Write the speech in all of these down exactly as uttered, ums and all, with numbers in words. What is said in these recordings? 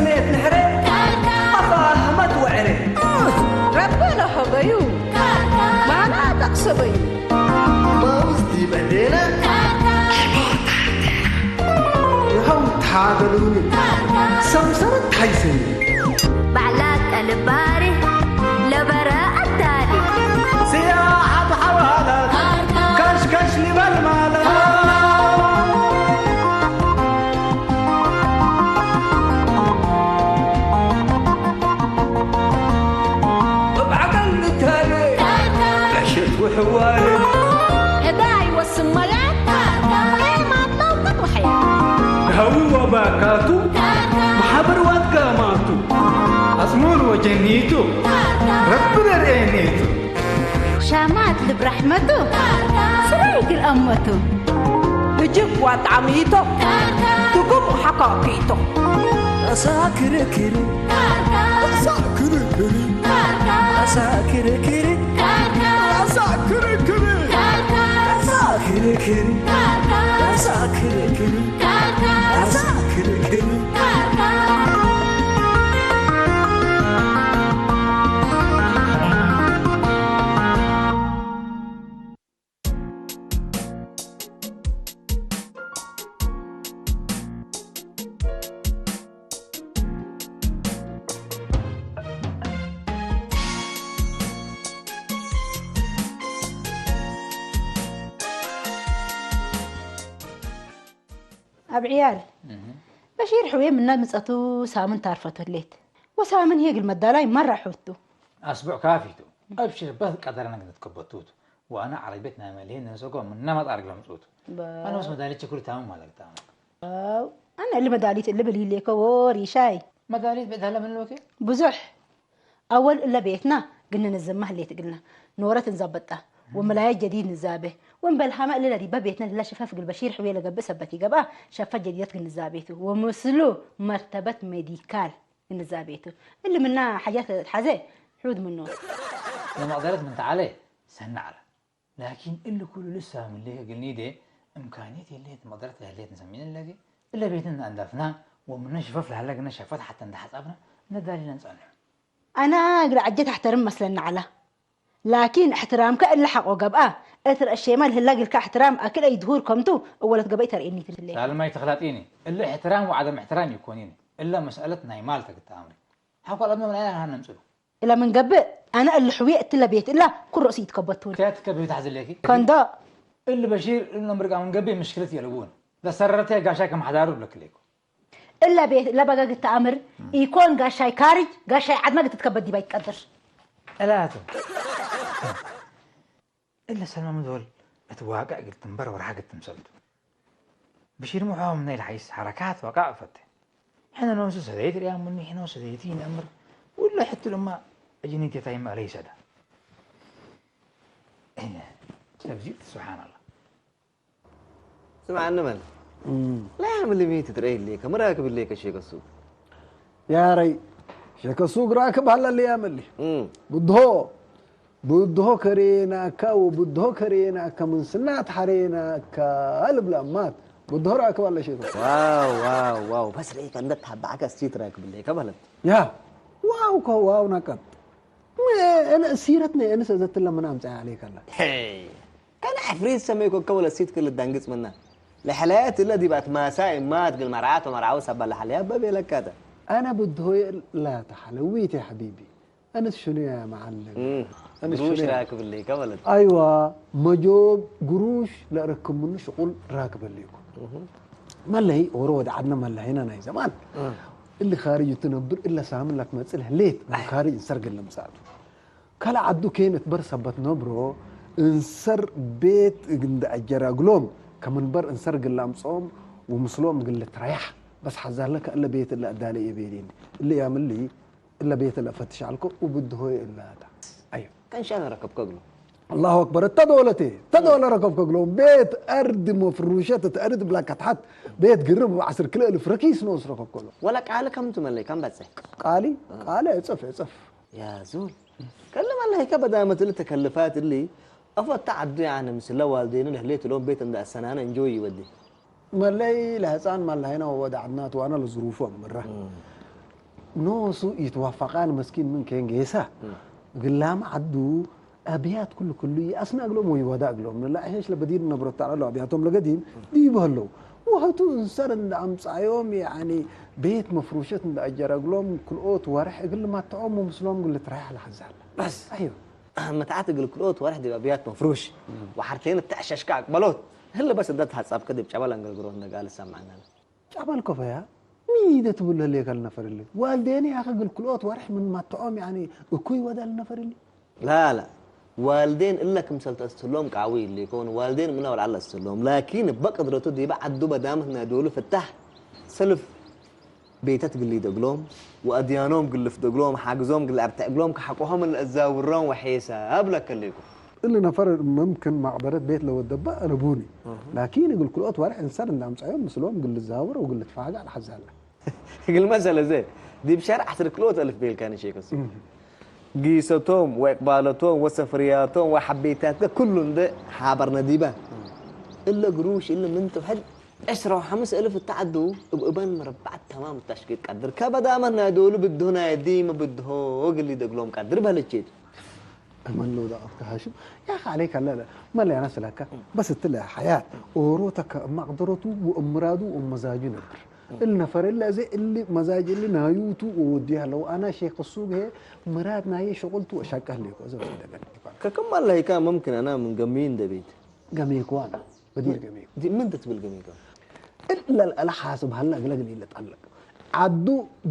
ቤት ንሕሬ መፋህመት ወዕሬ። ረቢ ለሀበዩ ማና ተቅሰበዩ። ማውዝ ዲብ እዴነ ይሀው ተሃደሉኒ ሰምሰረት ሐይሰኒ። ባዕላ ቀልባሪ ለበረ አታሊ። ስያሐት ሐዋላት ከሽከሽ ሊበል ማለት። እብ ዐቀል ንታሌ፣ ዕሽት ወሕዋሌ። ህዳይ ወስመያት፣ ዔማት ለውቀት ወሐያት። ነሀዊ ወባካቱ፣ መሓበር ወአትጋማቱ። አጽሙን ወጀኒቱ፣ ረቢ ለርኤኔቱ። ሻማት ልብ ረሕመቱ፣ ስራይ እግል አመቱ። ህጅብ ወአጣሚቶ፣ ትጉም ወሐቃቂቶ። አሳ ክርክር፣ አሳ ክርክር፣ አሳ ክርክር፣ አሳ ክርክር፣ አሳ ክርክር፣ አሳ ክርክር፣ አሳ ክርክር። አብ ዕያል፣ እህ። በሺር ሕዌ ምነ ምጸቱ ሳምን ታርፈቱ ህሌት። ወሳምን ህዬ እግል መዳላይ መረ ሑቱ። አስቡዕ ካፊ ቱ። አብሽር፣ በስ ቀደረነ ግንትከበቱ ቱ። ወአነ ዐረቢየት ናይ መልሄ ነሰጎ ምነ መጣር እግል አምጽኡ ቱ። በ- አነ ወስ መዳሊት ችኩል ታምም ማለቅ ታምም። አው፣ አነ እሊ መዳሊት እሊ ብልሂሌከ ወሪሻይ። መዳሊት ብዕድ ሀለ ምን ሎኬ? ብዙሕ። አወል እለ ቤትና ግነ ንዝመ ህሌት እግልነ፣ ኖረት እንዘበጣ፣ ወመላየ ጀዲድ ንዛቤ፣ ወእምበልሃመ እሊ ለዲበ ቤትነ ለህለ ሽፈፍ እግል በሺር ሕዌ ለገብእ ሰበት ኢገብአ፣ ሸፈት ጀዲደት ግንዛቤቱ፣ ወምስሉ መርተበት ሜዲካል ግንዛቤቱ። እሊ ምና ሐጃት ለልትሐዜ ሑድ ምኑ። ለመቅደረት ምን ተዐለ ሰኒ ዐለ። ላኪን እሊ ኩሉ ልሳም ህሌከ እግልኒ ዴ እምካንየት የሌት መቅደረት ለህሌት ንሰሚዕን ለገ እለ ቤትን አንዳፍና ወምነ ሽፈፍ ለሀለ ግነ ሸፈት ሐተ እንደ ሐጻብነ ነዳሊነ እንጸንሑ። አነ እግል ዐጀት አሕተርም መስለኒ ዐለ። ላኪን እሕትራምከ እለ ሐቆ ገብአ። እት ረአሼመ ለህለ እግልከ እሕትራም አክል አይ ድሁር ከምቱ እወለት ገብአ ኢተርኤኒ ትሌ። ሳልማይ ተክላጢኒ። እለ እሕትራም ወዐደም እሕትራም ኢኮኒኒ። እለ መስአለት ናይ ማል ተግተ አምሪ። ሐቆ ለአድመ ምን አይ አርሃን ነምጽኡ። እለ ምን ገብእ፣ አነ እሊ ሕውዬ እትለ ቤት እለ ኩል ርእሱ ኢትከበቱን። ከትከ ቤት ሐዝሌኪ? ከንዶ። እሊ በሺር እሊ ነምርቃ ምን ገብእ ምሽክለት የልቡን። ለሰረርተ ጋሻይ ከም ሐዳሩ ብለክሌኩ። እለ ቤት እለ በገግት ተአምር ኢኮን ጋሻይ ካርጅ፣ ጋሻይ ዐድመ ግትትከበት ዲብ አይትቀድር። እላቱ። እለ ሰልመ ምን ዶል እት ዋቅዕ እግል ትንበር ወርሐ እግል ትምሰል ቱ። ብሺር ምሖም ናይ ለሐይስ ሐረካት ወቃ እፈቴ። ሕነ ኖሱ ሰደይት ርያም ምኑ፣ ሕነ ሰደይቲ ነአምር። ውለ ሕቱ ለማ እጅኒቴታይመ ለይሰዳ። እነ ተብዚር ስብሓን አላህ። ስምዐኒ መን? እም። ላያም ልሚ ትትረኤ ህሌከ፣ መራክብ ህሌከ ሼከ ሱግ። ያረይ፣ ሸከ ሱግ ራክብ ሀለ ለያመሊ። እም። ብድሆ፣ ብድሆ ከሬናካ ወብድሆ ከሬናካ ምን ስናት ሐሬናካ ልብላ ማት ብድሆ ራክብ ሀለ ሸከ ሱግ። ዋው፣ ዋው፣ ዋው። በስ ርኤከ እንደ ታባዕከ እስቲት ራክብ ህሌከ በለት። ያ፣ ዋው ከ ዋው ነቀጥ። ም-፣ እነ ሲረትነ እንሰ ዘትለ ምን አምጸአ ዐሌከ ለ። ሄይ። ከነ ዕፍሪት ሰሜኮከ ወለሲትክ ልደንግጽ ምነ። ለሐለየት እለ ዲብ አትማሳይ እማት እግል መርዓት ወመርዓዊ ሰበ ለሐለያ በቤለከተ። አነ ብድሆየ ላተ ሐለዊት ያ ሐቢቢ። አንስ ሽኑ ያ መዓልም? እም፣ አንስ ግሩሽ ሽኑ ያ? ራክብ እሊ ከበለት። አይዋ፣ መጆብ ግሩሽ ለእረክብ ምኑ ሽቁል ራክብ እሊኩ። እህ። መለይ ኦሮ ወደ ዐድነ መለይነ ናይ ዘማን። እህ። እሊ ካርጅ እቱ ነብር እለ ሳምን ለትመጽእ ለህሌት ምን አይ። ካርጅ እንሰርግል ለምጻቱ። ከለ ዐዱ ኬን እት በር ሰበት ነብሮ፣ እንሰር ቤት እግል እንደ አጀረ እግሎም፣ ከምንበር እንሰር እግል ለአምጽኦም ወምስሎም እግል ልትረያሕ፣ በስ ሐዛለ ከእለ ቤት እለ አዳለ ኢቤሊኒ። እሊ ያምሊ እለ ቤት እለ እፈትሽ ዐልኮ ወብድሆይ እላታ። አዮ። ከንሻነ ረከብከ እግሎም። አላሁ አክበር። እተ ዶለቴ፣ እተ ዶለ ረከብከ እግሎም። ቤት አርድ መፍሩሸት እት አርድ ብላከት ሐት ቤት ግርብ እብ ዐስር ክልኤ እልፍ ረኪስ ኖስ ረከብከ እግሎም። ወለ ቃሊ ከምቱ መለይ ከም በጽሕ? ቃሊ? ቃሊ እጽፍ፣ እጽፍ። ያ ዞል፣ ከለ መለሀይከ በዳመት እሊ ተከልፋት እሊ፣ አፎ እተ ዐዱ ያነ ምስለ ዋልዴኑ ለህሌት እሎም ቤት እንደ አሰናነ እንጆይ ይወዴ። መለይ ለህጻን መለሀይነ ወወድ ዐድናት ዋነ ለዝሩፉ አምረ። እም። ኖሱ ኢትዋፈቃን መስኪን ምን ኬን ጌሰ፣ እም። ግላመ ዐዱ አብያት ኩሉ ክሉ ይአስነ እግሎም ወይወዳ እግሎም። ለአሸሽ ለበዲር ነብሮት ተዐሎ አብያቶም ለገዲም ዲብ ህለው። ወህቱ እንሰር እንደ አምጻዮም፣ ያኒ ቤት መፍሩሸት እንደ አጀረ እግሎም ክልኦት ወርሕ እግል ልማትዖም ወምስሎም እግል ልትረያሕ ለሐዛለ። በስ። አይወ። መትዓት እግል ክልኦት ወርሕ ዲብ አብያት መፍሩሽ እም። ወሐርቴን እተዐሸሽከ አቅበሎት። ህለ በስ እንደ ተሐጻብከ ዲብ ጨበል አንገርግሮት እንደ ጋል ሰምዐናለ። ጨበል ከፈያ ሚ ኢደ ትብል ህሌከ ለነፈር እሊ? ዋልዴነ ያከ እግል ክልኦት ወርሕ ምን ማትዖም፣ ያኒ፣ እኩይ ወደ ለነፈር እሊ? ላ፣ ላ። ዋልዴን እለ ክምሰል ተአስትህሎም ቃዊ እሊ ኢኮን፣ ዋልዴን ምነ ወለዐል ለአስትህሎም። ላኪን እበ ቅድረቱ ዲበ ዐዱ በዳመት ናይ ዶሉ ፍታሕ ሰልፍ ቤተት ግል ኢደግሎም ወአድያኖም ግል ልፍደግሎም፣ ሓግዞም ግል አርትዕግሎም፣ ከሐቆሆም ለአዛውሮም ወሔሳብ ለከሌኩ። እሊ ነፈር መምክን መቅበረት ቤት ለወደበ አለቡኒ። እህ። ላኪን እግል ክልኦት ወርሕ እንሰር እንደ አምጸዮም ምስሎም እግል ልዛወር ወእግል ልትፋገዕ ለሐዛለ። እግል መሰል እዜ፣ ዲብ ሸርዕ ዐስር ክልኦት አልፍ ቤልካኒ ሼከሱ። እህ። ጊሰቶም ወእቅባለቶም ወሰፍርያቶም ወሐቤታትከ ክሉ እንደ ሓበርነ ዲበ። እህ። እለ ግሩሽ እለ ምን ትውሐድ ዕስራ ወሐምስ አልፍ እተ ዐዱ እብ እበን መረባዕት ተማም እተ አሽቂት ቀድር። ከበዳመት ናይ ዶሉ ብድሆ ናይ ዲመ ብድሆ እግል ኢደግሎም ቀድር በህለቼቱ። እመን ለውዳቀትከ ሃሽም፣ ያኸ ዐለይከ ለለ፣ መለያነ ስለከ፣ በስ እትለ ሐያት፣ ኦሮተከ እመ አቅደረቱ ወእም ምራዱ ወእም መዛጁ ነብር። እሊ ነፈር እለ አዜ እሊ መዛጅ እሊ ናዩቱ ወወድዩ ሀለው። አና ሼክ ሱግ ህዬ ምራድ ናዬ ሸቁልቱ ወሻቀ ህሌኮ። አዜ ወሰደገን። ከክም አለ ሂካ መምክን አና ምን ገምዩ እንደ ቤት። ገሜኮ አና፣ በዲር ገሜኮ። ዲ-፣ ምን ትትብል ገሜኮ? እለ ለሐስብ ሀለ እግለ እግል ኢለጠለቅ። ዐዱ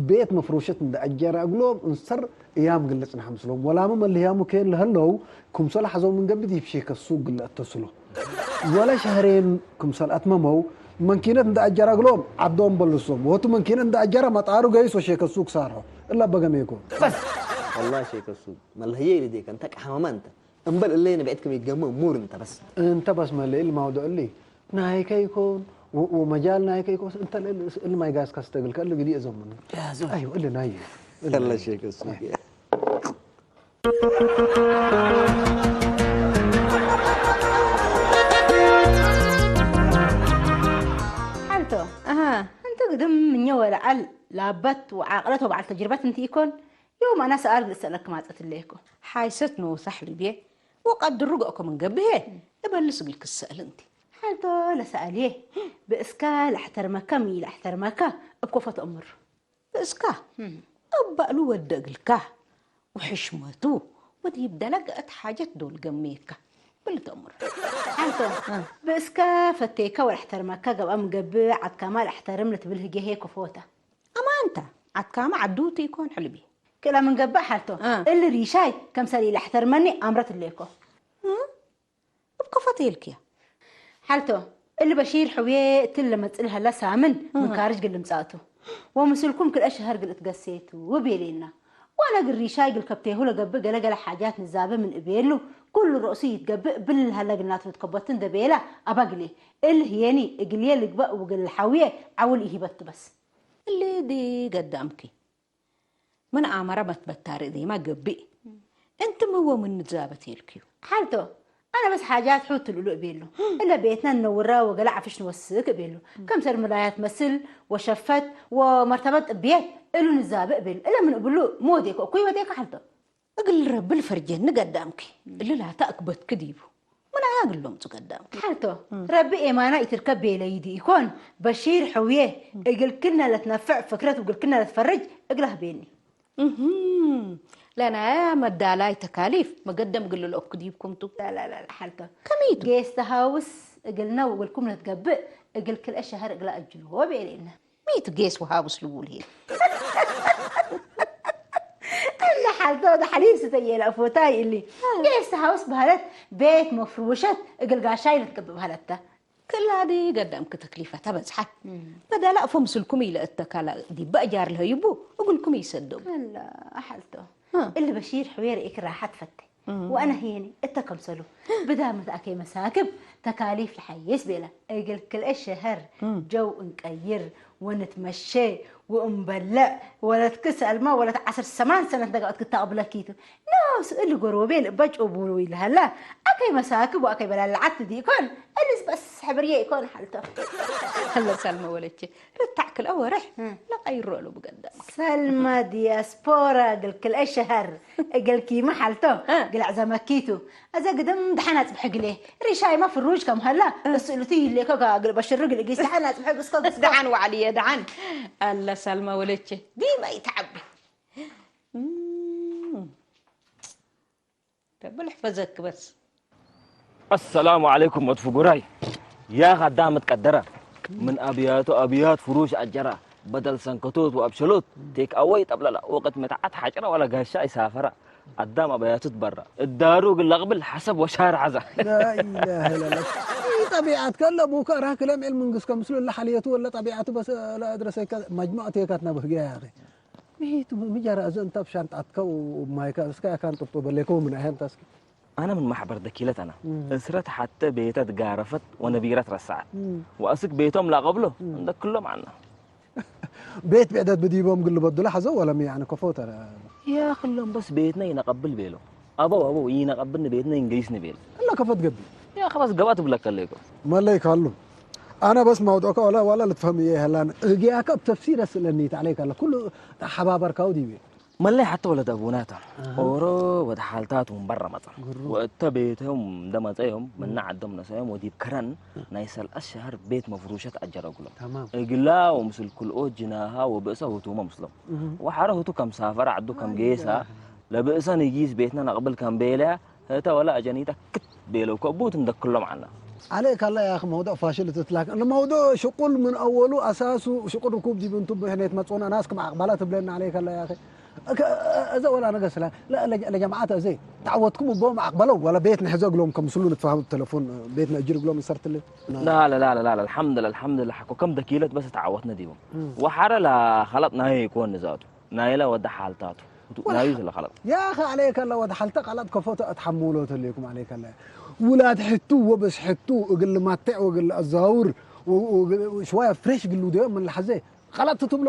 ቤት መፍሩሸት እንደ አጀረ እግሎም እንሰር እያም እግል ልጽንሐ ምስሎም። ወላመ መልህያሙ ኬን ለህለው፣ ክምሰል ሐዘው ምን ገብእ ዲብ ሼከ ሱግ እግል ለአተስሎ። ወለ ሸህሬን ክምሰል አትመመው፣ መንኪነት እንደ አጀረ እግሎም ዐዶም በልሶም። ወህቱ መንኪነት እንደ አጀረ መጣሩ ገይስ ወሼከ ሱግ ሳርሖ። እለ በገሜኮ። በስ። ወላሂ ሼከ ሱግ፣ መልህየ ኢልዴከ እንተ ቀሐመመ እንተ። እምበል እለ ንብዕት ክም ኢትገምእ እሙር እንተ በስ። እንተ በስ መለ እሊ ማውዱዕ እሊ ናይከ ኢኮን ወ-፣ ወመጃል ናይከ ኢኮን፣ እንተ ለእሊ እሊ ማይ ጋስካ ስተግል ከእሊ ግዲ እዘም ምኑ። ያዞ። አይወ፣ እሊ ናዩ። እሊ ከለ ናዩ። ሼክ እሱ። አይ። ሐልቶ። አሃ። እንቱ ግድም ምኘ ወለዐል ላበት ወዓቅለት ወበዐል ተጅርበት እንቲ ኢኮን፣ ዮም አነ ሰኣል እግል እሰአለክ ማጸት ህሌኮ። ሓይሰት ኖሳሕ ልብዬ ወቀድሩ ገእኮ ምን ገብእ ህዬ እበልስ እግልክ እሰአል እንቲ። ሐልቶ ለሰአልዬ፣ ብእስካ ለአሕተርመከ ሚ ለአሕተርመከ እብ ኮፎ ተአምሩ። ብእስካ እም። እብ በዕሉ ወደ እግልካ ወሕሽመቱ ወዲብ ደለገአት ሓጀት ዶል ገሜከ እብል ተአምሩ። ሐልቶ፣ እ። ብእስካ ፈቴከ ወለአሕተርመከ ገብአ ምን ገብእ ዐድካማ ለአሕተርም ልትብል ህጌ ህዬ ኮፎ ተ። አማንተ፣ ዐድካመ ዐዱ ቱ ኢኮን ሕልቢ። ክእለ ምን ገብእ ሐልቶ፣ አ። እሊ ሪሻይ ከምሰል ኢለአሕተርመኒ አምረት ህሌኮ። እ? እብ ከፎ ቴልክያ። ሐልቶ፣ እሊ በሺር ሕውዬ እትሊ ለመጽእ ለሀለ ሳምን ምን እ። ካርጅ እግል ልምጸእ ቱ። ወምስልኩም ክልኤ ሸሀር እግል እትገሴ ቱ ቤሌና። ወአነ እግል ሪሻይ እግል ከብቴሁ ለገብእ ገሌ ገሌ ሓጃት ንዛበ ምን እቤሉ፣ ኩሉ ረእሱ ኢትገብእ እብል ለሀለ እግል ናቱ ልትከበቱ እንዴ ቤለ አበግሌ። እሊ ህዬኒ እግልዬ ልግበእ ወእግል ለሐውዬ ዐውል ኢሂበቱ በስ። እሊ ዲ ገዳምኪ ምን አመረ መትበታሪ ዲማ ገብእ። እም። እንትም እወ ምን ንዛበት ኤልክዩ? ሐልቶ፣ አነ በስ ሓጃት ሑት ትልእሉ እቤሉ። እለ ቤትነ ንነውረ ወገሌ ዐፍሽ ንወስክ እቤሉ። እም። ከምሰል ምላያት መስል ወሸፈት ወመርተበት ጥብየት እሉ ንዛበ እቤሉ። እለ ምን እብሉ ሞዴከ እኩይ ወዴከ ሐልቶ። እግል ረቢ ልፈርጀኒ ገዳምኪ፣ እሊ ላተ አክበትኪ ዲቡ። ምን አያ እግል ሎምጹ ገዳምኪ? ሐልቶ፣ እም። ረቢ ኤማና ኢትርከብ ቤለዩ ዲኢኮን፣ በሺር ሕውዬ፣ እም። እግልክነ ለትነፈዕ ፍክረት ወእግልክነ ለትፈርጅ እግል አህቤኒ። እህም፣ ለናያ መዳላይ ተካሊፍ መገደም እግል ልልኦክ ዲብኩም ቱ። ላ፣ ላ፣ ላ፣ ላ፣ ሐልቶ። ከሚቱ? ጌስት ሃውስ እግልነ ወእግልኩም ለትገብእ እግል ክልኤ ሸሀር እግል አጅልዎ ቤሌነ። ሚ ቱ ጌስ ወሃውስ ልቡል ህዬ? እለ ሐልቶ ወደ ሐሊብ ስተየ ለአፎታይ እሊ። አ። ጌስት ሃውስ በህለት ቤት መፍሩሸት እግል ጋሻይ ለትገብእ በህለት ተ። ክላዲ ገዳምኪ ተክሊፈተ በጽሐት። እም። በዳለ አፎ ምስልኩም ኢለአተካላ ዲበ አጃር ለሀይቡ እግልኩም ኢሰደው። አላ ሐልቶ። አ። እሊ በሺር ሕዌ ርኢክ ራሐት ፈቴ። እም። ወአነ ህዬኒ እተ ከምሰሉ ብዳመት አኬ መሳክብ ተካሊፍ ለሐይስ ቤለ። እግል ክልኤ ሸሀር እም። ጀው እንቀይር ወንትመሼ ወእንበልዕ። ወለትክ ሰልመ ወለት ዐስር ሰማን ሰነት ደጋኦት ክታቅብለኪቱ። ኖስ እሊ ጎሮቤ ልእበ ጩቡሉ ይልሀለ። አከይ መሳክብ ወአከይ በላልዓት ዲኢኮን። እሊስ በስ ሕብርዬ ኢኮን ሐልቶ። ሀለ ሰልመ ወለቼ። ርታዕ ክልአ ወሬሕ እ። ለቀይሮ እሉ ብገደም። ሰልመ ዲያስፖራ እግል ክልኤ ሸሀር እግል ኪመ ሐልቶ እ። እግል ዕዘመኪቱ። አዜ ግድም ደሐን አጽብሕ እግሌ። ሪሻይመ ፍሩጅ ከም ሀላ እ። እሱ እልቱ ይሌኮ እግል በሽሩ እግል እጊስ ደሐን አጽብሕ ግስኮ ግስኮ። ደሐን ወዐልየ ደሐን። አለ ሰልመ ወለቼ ዲመ ኢተዐቢ። እም። ደብል ሕፈዘክ በስ። አሰላሙ ዐለይኩም ወድ ፍጉራይ። ያኽ አዳም እት ቀደረ። ምን አብያቱ አብያት ፍሩሽ አጀራ። በደል ሰንከቶት ወአብሸሎት ቴክ አወይ ጠብለላ። ወቅት ምትዓት ሐጭረ ወለ ጋሻ ኢሳፈራ። አዳም አብያቱ ትበራ። እዳሩ እግል ለቅብል ሐሰብ ወሻር ሐዛ። ላኢላሀ ኢለላህ። ኢጠቢዐትከ ለቡከ አራክ ለምዕል ምንግስከ ምስሉ ለሐልየቱ ወለ ጠቢዐቱ በስ ለአድረሰከ መጅሙዕ ቴካት ነብህግያ ያኺ። ሚ ቱ፣ ሚ ጀረ፣ እዘ እንተ እብ ሻንጣትከ ወማይከ እስከ አካን ጥብጦ በሌኮ ምን አህንተ እስኪ። አነ ምን ማሕበር ደኪለት አነ። እም። እስረት ሐቴ ቤተ ትጋረፈት ወነቢረት ረሰዐት። እም። ወአስክ ቤቶም ለአቀብሎ እም። እንደ ክሎም ዐልነ። ቤት ብዕደት ብዲቦም ግል በዱለ ሐዘው ወለም ያኒ ከፎ ተረ። ያ ክሎም በስ ቤትነ ኢነቀብል ቤሎ። አበው አበው ኢነቀብልኒ ቤትነ ኢንገይስኒ ቤሎ። እለ ከፎ ትገብእ። ያ ከበስ ገባት ብለከ ሌኮ። መለይ ካሉ። አነ በስ መውዱዕከ ወላ፣ ወላ ልትፈህም እየ ይሀላን። እግያከ እብ ተፍሲር አስእለኒ ተዐለይከ ለኩሉ ተሐባበርካሁ ዲቤ። መለይ ሐተ ወለት አቡናተ። አሃ። ኦሮ ወድ ሓልታት ወንበረ መጸ። ግሩ። ወእተ ቤተዮም እንደ መጸዮም፣ ምነ ዐዶም ነሰዮም ወዲብ ከረን ናይ ሰልአት ሸሀር ቤት መፍሩሸት አጀረ እግሎም። ተማም። እግላ ወምስል ክልኦት ጅናሃ ወብእሰ ህቱመ ምስሎም። እህ። ወሐረ ህቱ ከም ሳፈረ ዐዱ ከም ጌሰ፣ ለብእሰ ንጊስ ቤትነ ነቅብል ከም ቤለያ፣ ህተ ወለ አጀኒተ ክት ቤለው ከቡት እንደ ክሎም ዐለ። ዐለ ከላ ያክ መውዱዕ ፋሽል እት ትላክ። ለመውዱዕ ሽቁል ምን አወሉ አሳሱ ሽቁል ርኩብ ዲብ እንቱ ብሕኔት መጽኡነ ናስ ክም አቅባላ ትብለና ዐለ ከላ ያክ። እከ-፣ እዘ ወላ ነገ ስላ-፣ ለ-፣ ለጀ-፣ ለጀማዐት እዘ ተዐወትኩም እቦም አቅበለው ወለ ቤት ንሕዘ እግሎም ከምስሉ ንትፋህም እብ ተለፎን ቤት ነእጅር እግሎም እንሰርትለ። ላለ፣ ላለ፣ ላለ፣ አልሐምዱሊላህ፣ አልሐምዱሊላህ፣ ሐቆ ከም ደኪለት በስ ተዐወትነ ዲቦም። እም። ወሐረ ለከለጥ ናዩ ኢኮን ዛቱ። ናይለ ወደ ሓልታቱ። ወላ ናዩ ስለ ከለጥ። ያኸ ዐለይከ ለወደ ሓልተ ቀለጥ ከፎ ተአትሐሙሎ ተሌኩም ዐለይከ ለ። ውላድ ሕቱ ወበስ ሕቱ እግል ልማቴዕ ወእግል ለአዛውር ወ-፣ ወ-፣ ሽዋየ ፍሬሽ እግል ልውደዮም ምን ለሐዜ ቀለጥ ትብሎ?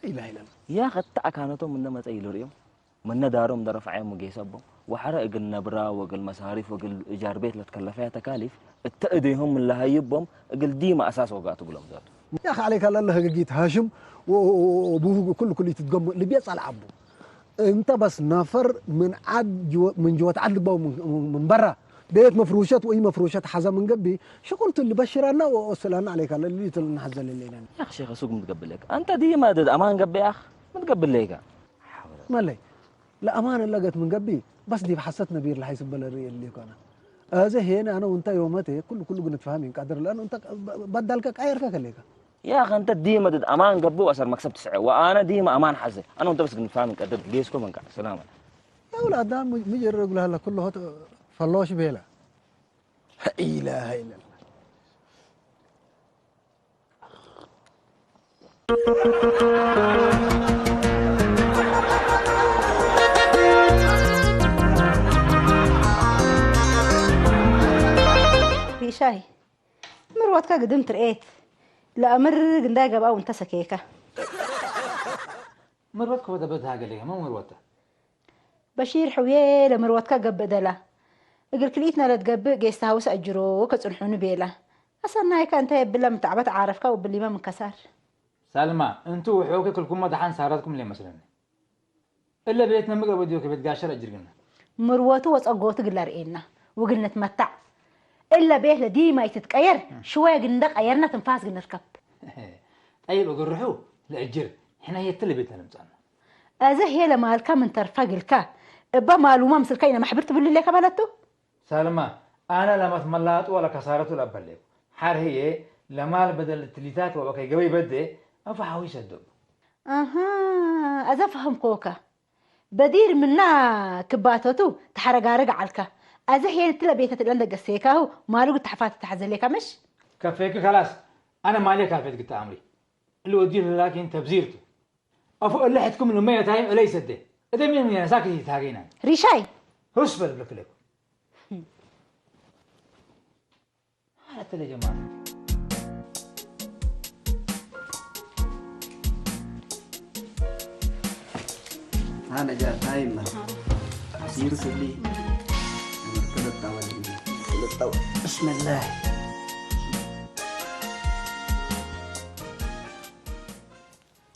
ኢላሂ ለላ። ያኸ እተ አካነቶም እንደ መጸ ኢልርእዮም፣ ምነ ዳሮም እንደ ረፍዐዮም ወጌሰቦም፣ ወሐረ እግል ነብራ ወእግል መሳሪፍ ወእግል እጃር ቤት ለትከለፈያ ተካሊፍ፣ እተ እዴሆም ምን ለሀይቦም እግል ዲመ አሳስ ወጋቱ ብሎም ዛቱ። ያኸ ዐለይከ ለለ ህግጊት ሃሽም ወ-፣ ወ-፣ ወ-፣ ወቡሁ ክሉ ክሉ ኢትትገሙ ልብየ ጸልዐቡ። እንተ በስ ነፈር ምን ዐድ ጅወ-፣ ምን ጅወት ዐድ ልግበው ምን፣ ምን በራ ቤት መፍሩሸት ወኢ መፍሩሸት ሐዘ ምን ገብእ ሽቁል ቱ ልበሽረነ ወኦስለነ ዐለይከ ለሊቱ ልንሐዘ ለሌነ። ያኽ ሼክ ሱግ ምትገብእ ሌከ? አንተ ዲመ ድድ አማን ገብእ ያኽ ምትገብእ ሌከ? መለይ ለአማን እለ ገት ምን ገብእ በስ ዲብ ሐሰት ነቢር ለሐይስ እበ ለርእየ እሊ ኮነ። አዜ ሄነ አነ ወእንተ ዮመቴ ኩሉ ኩሉ እግል ንትፈሀም ኢንቃድር፣ ለአኑ እንተ በ-፣ በዳልከ ቀየርከ ከሌከ። ያኸ እንተ ዲመ ድድ አማን ገብእ ወአሰር መክሰብ ትስዐ ወአነ ዲመ አማን ሐዜ። አነ ወእንተ በስ እግል ንትፈሀም ኢንቃድር። ጌስኮ መንቀዕ። ሰላም። ያ ውላዳ ሙ-፣ ሙጀር እግል ሀለ ኩሉ ሆት ፈሎሽ ቤለ። ኢላሀ ኢለላህ። ሪሻይ፣ ምርወትከ ግድም ትርኤት፣ ለአምር ግንዳይ ገብአ ወእንተ ሰኬከ። ምርወትከ ወደበት ሃገሌከ፣ ምን ምርወተ? በሺር ሕውዬ ለምርወትከ ገብእ ደላ። እግል ክልኢትነ ለትገብእ ጌስት ሀውስ አጅሮ ከጽንሑኒ ቤለ። አሰናይከ እንተ እብለ ምትዐበት ዓረፍከ ወእብሊመ ምን ከሳር። ሳልማ፣ እንቱ ወሕውኪ ክልኩመ ደሓን ሳረትኩም ለመስለኒ። እለ ቤትነ ምግብ ወዲዮ ከቤት ጋሸር አጅርግነ። ምርወቱ ወጸጎቱ እግል ለርኤና ወእግል ንትመታዕ። እለ ቤት ለዲማ ኢትትቀየር፣ ሽወየ እግል እንደ ቀየርነ ትንፋስ እግል ንርከብ። ጠይብ እግል ርሑ ለእጅር፣ ሕነ የት ለቤትነ ልምጸእነ። አዜ ህዬ ለማልከ ምን ተርፈ እግልከ፣ እበ ማሉመ ምስልከ ኢነመሕብር ትብሉ ሌከ ማለት ቱ? ሳልማ፣ አነ ለመትመላጡ ወለከሳረቱ ለአበሌኩ። ሐር ህዬ ለማል በደል እትሊታት ወበከይ ገበይ በዴ፣ አፈ ሐዊስ አዶብ። አሃ፣ አዜ ፈሀምኮከ። በዲር ምና ክባተቱ ተሐረጋርግ ዐልከ። አዜ ህዬ እትለ ቤተት እለ እንደ ገሴካሁ፣ ማሉ እግል ተሐፋቲ ተሐዘሌከ ምሽ? ከፌኪ ከላስ፣ አነ ማልየ ካልፌት ግተ አምሪ። እሊ ወዲር ላኪን ተብዚር ቱ። አፎ እለ ሕትኩም ልመ የታይም እለ ይሰዴ። እደ ምን ምን ሳክት ይታገይናን። ሪሻይ! ሁስ በል ብለክለኩ። አትለ ጀማል። ها نجاة، هاي ما. عصير سلي. كل الطاولة. كل الطاولة. بسم الله.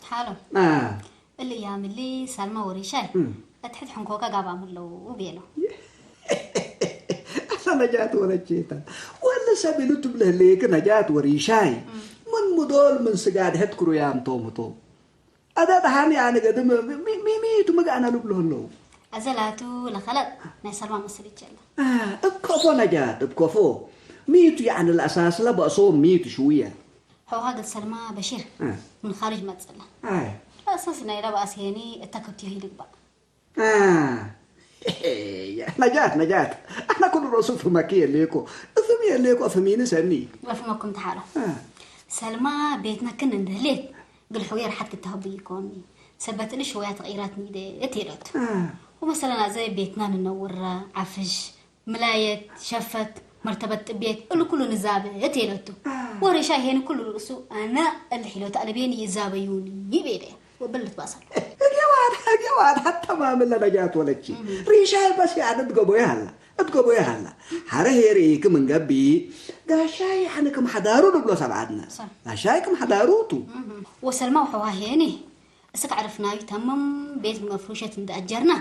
ሓሎ። አ። እሊ ያምሊ ሰልመ ወሪሻይ እም። እት ሕድ ሕንኮከ ጋብኣም ህለው ቤሎ። አሰ ነጃት ወለቼታ። ወለ ሰብ እሉ ትብለህ ሌክ ነጃት ወሪሻይ። እም። ምን ሙዶል ምን ስጋድ ሕድ ክሩያም ቶም ህቶም። አደ ደሃን ያነ ገድም ሚ-፣ ሚ-፣ ሚቱ ምግአነ ልብሎ ህለው። አዘ ላቱ ለኸለጥ ናይ ሰልማ መስል ይቼለ። አ፣ እብ ከፎ ነጃት፣ እብ ከፎ። ሚቱ ያነ ለአሳስለ በእሶም ሚቱ ሽውየ። ሐውሃ እግል ሰልማ በሺር እ። ምን ካርጅ መጽእለ። አይ። ለአሳስ ናይለ በአስ ሄኒ እተ ከብት ይህይ ልግባእ። አ። ነጃት፣ ነጃት። አነ ኩሉ ሮሱ ፍመኪ የሌኮ። እፍም የሌኮ እፍሚኒ ሰኒ። ወፍመኩም ተሓሎ። አ። ሰልማ ቤትነ ክን እንደ ህሌት እግል ሕውየ ረሓት ክትሀቡ ይኮኒ። ሰበት እሊ ሽወያ ተቅይራት ኒዴ እት ሄደቱ። አ። ወመሰለን አዘ ቤትና ንነውረ፣ ዓፍሽ፣ ምላየት፣ ሸፈት፣ መርተበት ጥቤት፣ እሉ ኩሉ ንዛበ እት ሄለቱ። አ። ወሬሻ ሄን ኩሉ ርእሱ አነ እሊ ሒሎት አለቤን ይዛበዩኒ ቤለ ወብል ልትባሰል። እጌ ዋድ፣ እጌ ዋድ፣ ሐተ ማምለ ነጃት ወለቺ። እም። ሪሻይ በስ ያድ እት ገቦየ ሀላ፣ እት ገቦየ ሀላ። ሐረ ሄር ኢክ ምን ገብእ፣ ጋሻይ ሐነ ክም ሐዳሩ ልብሎ ሰብዓድነ። ሰ- ጋሻይ ክም ሐዳሩ ቱ። እም። ወሰልማ ወሐዋ ሄኒ። እስክ ዐርፍናዩ ተምም ቤት መፍሩሸት እንዴ አጀርነ፣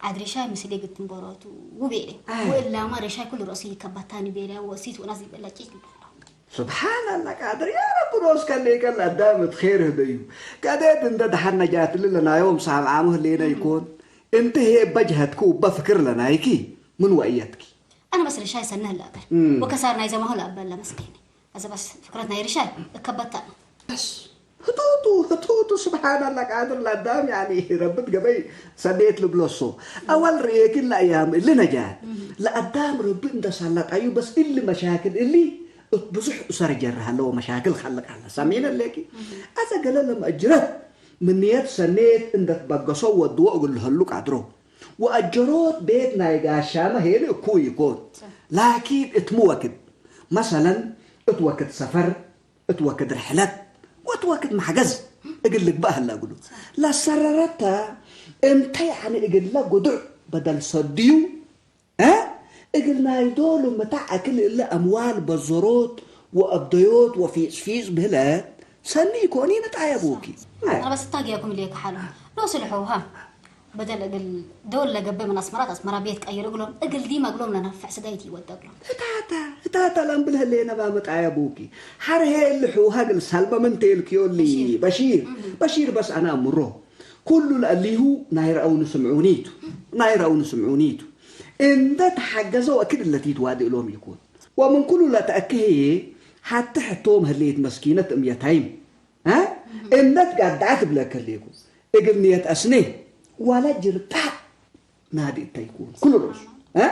ዐድ ሬሻይ ምስሌ ግትም ቦሮቱ ቤለ። አይ። ወእላማ ሬሻይ ኩሉ ረእሱ ይከበታኒ ቤለ ወእሲት ወናስ ይበለጭ ይብሎ። ስብሓን አላህ ቃድር፣ ያ ረቢ ኖስከ ሌቀ ለአዳም እት ኼር ህደዩ። ቀዴት እንደ ደሐን ነጃት እሊ ለናዮም ሳምዓሙ ህሌነ እም። ይኮን። እንቲ ህዬ እበ ጀሀትኪ ወእበ ፍክር ለናይኪ ምን ወእየትኪ? አነ በስ ሬሻይ ሰነህ ለአበል እም። ወከሳር ናይ ዘማሁ ለአበል ለመስኬኒ። አዘ በስ ፍክረት ናይ ርሻይ እከበታ። በስ ህቱቱ፣ ህቱቱ፣ ስብሓን አላህ ቃድር ለአዳም፣ ያኒ ረቢ ትገበይ ሰኔት ልብሎ እሱ። አወል ርኤኪን ለአያም እሊ ነጃት። እም። ለአዳም ረቢ እንደ ሳላጣዩ በስ እሊ መሻክል እሊ እት ብዙሕ ኡሰር ጀር ሀለ ወመሻክል ኸልቅ ሀለ። ሰሚነ ሌኪ? እም። አዘ ገለ ለመአጅረት ምን ንየት ሰኔት እንደ ትበገሶ ወድዎ እግል ለሀሉ ቃድሮ። ወአጀሮት ቤት ናይ ጋሻመ ሄሊ እኩይ ኢኮን። ሰ- ላኪን እትሚ ወክድ፣ መሰለን፣ እት ወክድ ሰፈር፣ እት ወክድ ርሕለት፣ ወእት ወክድ መሕገዝ እግል ልግበእ ሀለ እግሉ። ለሰረረተ እንተ ያኒ እግለ ጉዱዕ በደል ሰድዩ፣ እ? እግል ናይ ዶሉ ምታዕ አክል እለ አምዋል በዘሮት ወአብደዮት ወፊጽፊጽ ብህለት ሰኒ ኢኮኒ ንጣየቡኪ። አይ። አነ በስ እታግያኩም ኢሌከ ሓሎ። ኖሱ ለሐውሃ በደል እግል ዶል ለገብእ ምን አስመራት አስመራ ቤት ቀይር እግሎም፣ እግል ዲመ እግሎም ለነፍዕ ስዳይት ይወደ እግሎም። ህታተ፣ ህታተ ለእምብል ህሌነ ባምጣየ ቡኪ። ሐር ህዬ እሊ ሕውሀ እግል ሰልመ ምን ቴልክዮ እሊ በሺር። በሺር። እህ። በሺር በስ አነ አምሮ። ኩሉ ለእሊሁ ናይ ረአውኒ ስምዑኒ ቱ። ናይ ረአውኒ ስምዑኒ ቱ። እንደ ተሐገዘ ወእክድ እለ ቲትዋዴ እሎም ኢኮን። ወምን ኩሉ ለተአኬ ህዬ ሐቲ ሕቶም ህሌት መስኪነት እም የታይም። አ? እህ። እንደ ትጋድዐት እብለከ ህሌኩ። እግል ንየት አስኔ ወለ ጅርጣ ናዲ እተ ይኩን። ኩሉ ሮሱ። አ?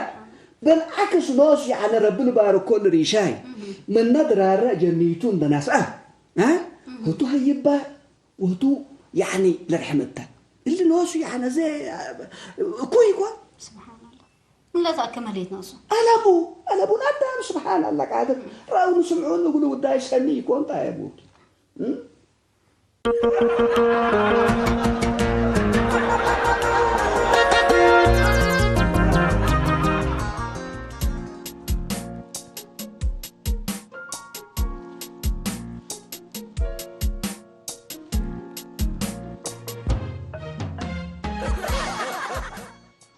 ብልዓክስ ኖሱ፣ ያዕኒ ረቢ ልባርኮ ለሪሻይ። እህ። ምነ ድራረ ጀኒቱ እንደ ነስአ። አ? እህ። ህቱ ሀይባ ወህቱ፣ ያዕኒ፣ ለርሕም እተ። እሊ ኖሱ፣ ያዕኒ፣ አዜ እኩይ ኢኮን። ስብሓንላህ። ምን ለተአከመ ህሌት ኖሱ። አለቡ፣ አለቡ ለአዳም፣ ስብሓንላህ፣ ቃድር። ረአውኒ ስምዑኒ እግሉ ውዳይ ሰኒ ኢኮን ጣየቡኪ። እም?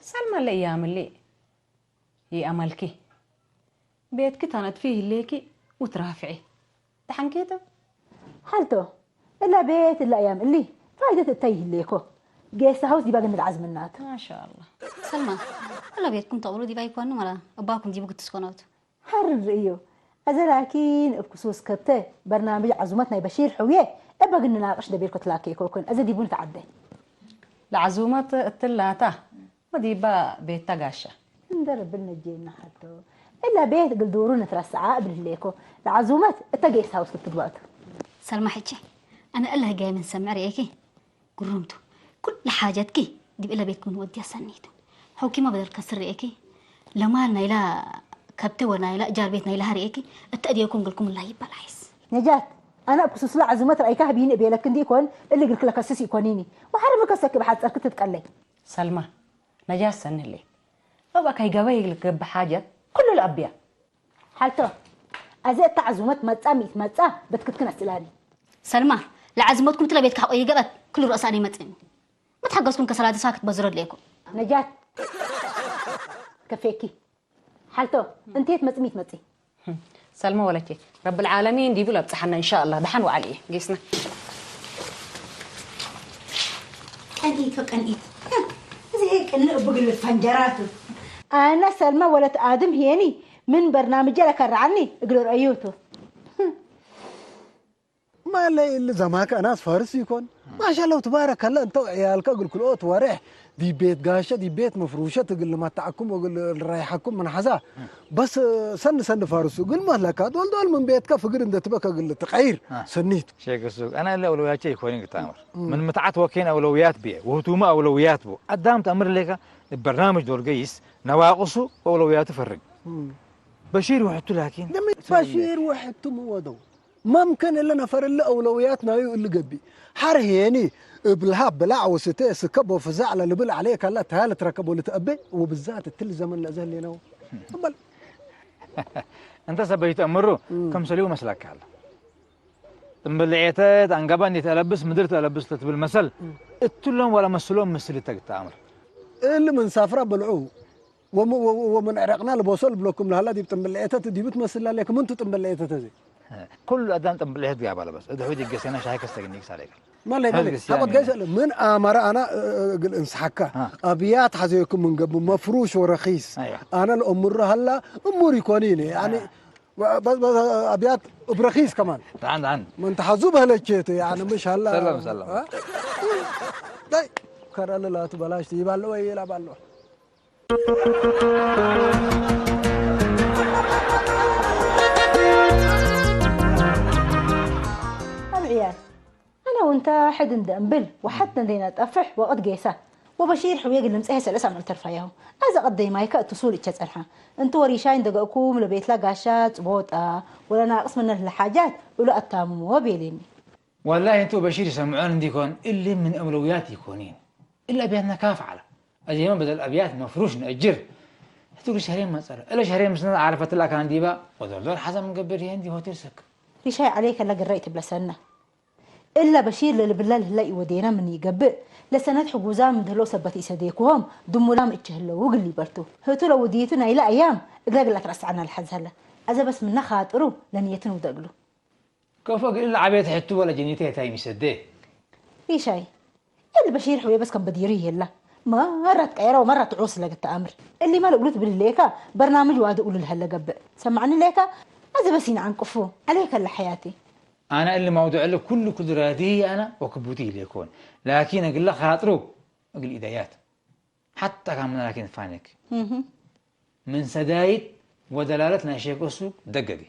ሰልመ ለእያምሊ ይአመልኪ። ቤትኪ ተነድፊ ህሌኪ ወትራፍዒ። ደሐንኪ ቱ? ሐልቶ፣ እለ ቤት እለ አያም እሊ ፋይደት እተይ ህሌኮ። ጌስት ሀውስ ዲባ ግንድ ዐዝምናቱ። ማሻአላህ። ሰልማ፣ እለ ቤትኩም ተቅብሉ ዲባ ይኮኑ መላ እባኩም ዲቡ ግትስኮኖቱ። ሐርን ርእዮ። አዘ ላኪን እብ ክሱስ ከብተ በርናምጅ ዐዙመት ናይ በሺር ሕውዬ እበ ግንናቅሽ ደቤልኮ ትላኬኮክን። አዘ ዲቡ ንትዐደ። ለዐዙመት እትላታ ወዲባ ቤት ተጋሸ። እንደ ረብል ነጄና ሐቶ እለ ቤት እግል ዱሩ ንትረሰዓ እብል ህሌኮ። ለዐዙመት እተ ጌስት ሀውስ ክትግባቱ። ሰልማ ሕቼ፣ አነ እለ ህጋይ ምን ሰምዕ ርኤኪ ግሩም ቱ። ኩለ ሓጀትኪ ዲብ እለ ቤትኩም ንወድያ ሰኒ ቱ። ሐውኪመ በደል ከስር ርኤኪ፣ ለማል ናይላ ከብቴ ወናይላ ጃር ቤት ናይላ ሀርኤኪ እተ እዴኩም ግልኩም እላ ይበል አይስ። ነጃት፣ አነ እብ ክሱስለ ዐዙመት ረአይካ ህቢኒ እቤለክ እንዲ ኢኮን፣ እሊ እግልክ ለከስስ ኢኮኒኒ። ወሐር ምን ከሰኪ ብሐጸርክ ትትቀለይ። ሰልማ፣ ነጃት ሰኒ ህሌት። እብ አካይ ገበይ እግልክ ገብእ ሓጀት ኩሉ ለአብያ። ሐልቶ፣ አዜ እተ ዐዙመት መጻ ሚ ኢትመጻ በትክትክን አስእላኒ። ሰልማ፣ ለዐዙመትኩም እትለ ቤትክ ሐቆ ይገብአት፣ ክሉ ረአስ አነ ይመጽእኒ። ሚ ተሐገዝኩም ከሰላዲ ሳክት በዝሮ እድሌኩም። ነጃት፣ ከፌኪ። ሐልቶ፣ እንቴ ትመጽእ ሚ ትመጽእ? ሰልመ ወለቼ፣ ረብል ዓለሚን ዲቡ ለብጽሐነ እንሻአላህ። ደሐን ወዐል እየ ጌስነ። ቀንኢት ወቀንኢት። እዚ ህይ ቅንእ እቡ እግል ፈንጀራቱ። አነ ሰልመ ወለት አድም ህዬኒ ምን በርናምጀ ለከረዐኒ እግል ረአዩቱ። ማለ እሊ ዘማከ አናስ ፋርስ ኢኮን። ማሻአላህ ወትባረከላህ፣ እንተ ወዕያልከ እግል ክልኦት ወሬሕ ዲብ ቤት ጋሸ፣ ዲብ ቤት መፍሩሸት እግል ልመተዐኩም ወእግል ልረይሐኩም ምን ሐዛ። በስ ሰኒ ሰኒ ፋርሱ እግል መለካ፣ ዶል ዶል ምን ቤትከ ፍግር እንደ ትበከ እግል ልትቀይር አ። ሰኒቱ። ሼክ ሱቅ፣ አነ እሊ አውለውያቼ ኢኮኒ ግታመር። ምን ምትዓት ወኬን አውለውያት ብዬ፣ ወህቱመ አውለውያት ቡ። አዳም ተአምር ሌከ፣ በርናምጅ ዶል ገይስ፣ ነዋቅሱ ወአውለውያቱ ፈርግ። በሺር ወሕቱ ላኪን። በሺር ወሕቱ ምን ወደው? መምክን እሊ ነፈር እሊ አውለውያት ናዩ እሊ ገብእ። ሐር ህዬኒ እብ ለሀብ ብላዕ ወስቴ ስከብ ወፍዛዕ ለልብል ዐሌ ከላ ተሃ ልትረከብ ወልትአቤ ወብዛት እትሊ ዘመን ለአዜ ህሌነው። እምበል። እንተ ሰበይቱ አምሩ እም። ክምሰልዩ መስለክ ሀለ። ጥምብል ሌዐተት አንገበ እንዴ ተአለብስ ምድር ተአለብስ ለትብል መሰል እም። እትሎም ወለመስሎም ምስል ተግተአምር። እሊ ምን ሳፍራ በልዑ ወም-፣ ወ-፣ ወምን ዕረቅና ልቦሶ ልብለኩም ለሀላ ዲብ ጥምብል ሌዐተት ዲቡ ትመስል ላሌክ ምንቱ ጥምብል ሌዐተት አዜ? ኩሉ አዳም ጥምብል ሌዐት ጋባ ለበስ። እት ሑድ ይገሴና ሻይ ከስተግኒክ ሳሌከ። ማለይ፣ ማለይ። ሐቆት ጋይስ አለ። ምን አመረ አና፣ እ፣ እ፣ እግል እንስሐካ። አ። አብያት ሐዜኩም ምን ገብእ መፍሩሽ ወረኺስ። አይዋ። አነ ለእምሩ ሀላ እሙር ይኮኒኒ። ያኒ፣ አ። በ-፣ በ-፣ በ-፣ አብያት እብ ረኺስ ከማን። ጣን፣ ጣን። ምን ተሐዙ በህለቼት፣ ያኒ፣ ምሽ ሀላ። ሰላም፣ ሰላም። አ? ዳይ፣ ከረ ለላቱ በላሽ ይባለ ወይ ይላባለ። አብ ዕያል፣ አነ ወእንተ ሕድ እንደ እምብል ወሐት እንዴ ነጠፍሕ ወቅት ጌሰ። ወበሺር ሕውዬ እግል ልምጸሔ ሰለስ አመት ተርፋያሁ። አዘ ቀደይ ማይከ እት ሱል እቼ ጸንሐ። እንቱ ወሪሻይ እንደ ገእኩም ለቤትላ ጋሻ ጽቦጣ ወለናቅስ ምነ ለሓጃት እሉ አታምሞ ቤሌኒ። ወላሂ እንቱ በሺር ይሰምዖን እንዲኮን እሊ ምን አውለውያት ኢኮኒን። እሊ አብያትነ ካፍ ዐለ። አዜመ በደል አብያት መፍሩሽ ነአጅር። ህቱ እግል ሸህሬን መጸረ። እለ ሸህሬን ምስልነ ዓረፈትለ አካን ዲባ ወዶልዶል ሐዘ ምን ገብእ ህዬ እንዲ ሆቴል ሰክ። ሪሻይ ዐሌከ ለግረ ኢትብለ ሰነ። እለ በሺር ለልብለ ለህለ ኢወዴነ ምን ኢገብእ፣ ለሰነት ሕጉዛም እንደ ህለው ሰበት ኢሰዴኩሆም፣ ድሙላም እቼ ህለው እግል ኢበርቱ። ህቱ ለውድይቱ ናይለ አያም እግለ እግል አትረሰዐነ ለሐዝ ሀለ። አዘ በስ ምነ ካጥሩ ለንየትን ውደ እግሉ። ከፎ እግል እለ ዐቤት ሕቱ ወለ ጀኒተ የታይ ሚሰዴ። ሪሻይ፣ እሊ በሺር ሕውዬ በስ ከም በዲሩ ይሄላ። መራት ቀየረ ወመራት ዑስ ለግተ አምር። እሊመ ለእግሉ ትብል ህሌከ፣ በርናምጅ ዋዲ እሉ ለሀለ ገብእ። ሰምዐኒ ሌከ፣ አዜ በስ ኢነዐንቅፉ ዐሌከ ለሐያቲ። አነ እሊ መውዱዕ እሊ ኩሉ ኩድራቲ አነ ወክቡቲ ህሌኮን። ላኪን እግለ ካጥሩ እግል ኢደያት። ሐታ ካምነ ላኪን ፋኔክ። እህ። ምን ሰዳይት ወደላለት ናይ ሼኮ ሱግ ደገጊ።